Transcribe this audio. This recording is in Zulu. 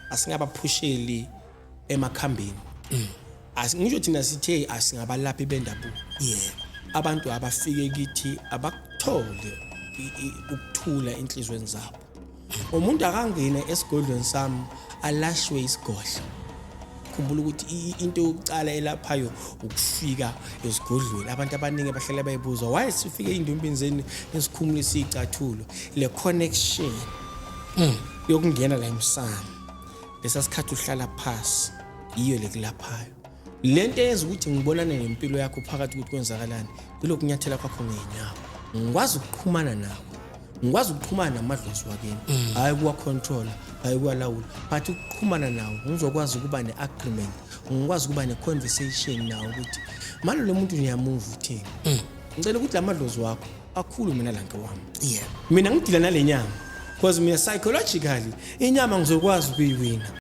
Asingabaphusheli emakhambini. Ngisho thina sithe asingabalaphi bendabuko. Abantu abafike kithi abakuthole ukuthula enhlizweni zabo. Umuntu akangene esigodlweni sami alashwe isigodlo. Khumbula ukuthi into yokuqala elaphayo ukufika esigodlweni. Abantu abaningi bahlale bayibuza, why sifike ey'ndumbeni zenu nesikhumulo esiyicathulo? Le connection yokungena la emsamo, lesa sikhathi uhlala phasi, yiyo lekulaphayo. Le nto eyenza ukuthi ngibonane nempilo yakho phakathi ukuthi kwenzakalani, kulokunyathela kwakho ngey'nyawo. Ngikwazi ukuxhumana nawo, ngikwazi ukuxhumana namadlozi wakini, hhayi ukuwacontrola, hhayi ukuwalawula, but ukuxhumana nawo, ngizokwazi ukuba ne-agreement, ngikwazi ukuba ne-conversation nawo ukuthi manje lo muntu ngiyamuva uthini. Ngicela ukuthi la madlozi wakho akhulume nalanke wami. Mina ngidila nale nyama because mina psychologically inyama ngizokwazi ukuyiwina.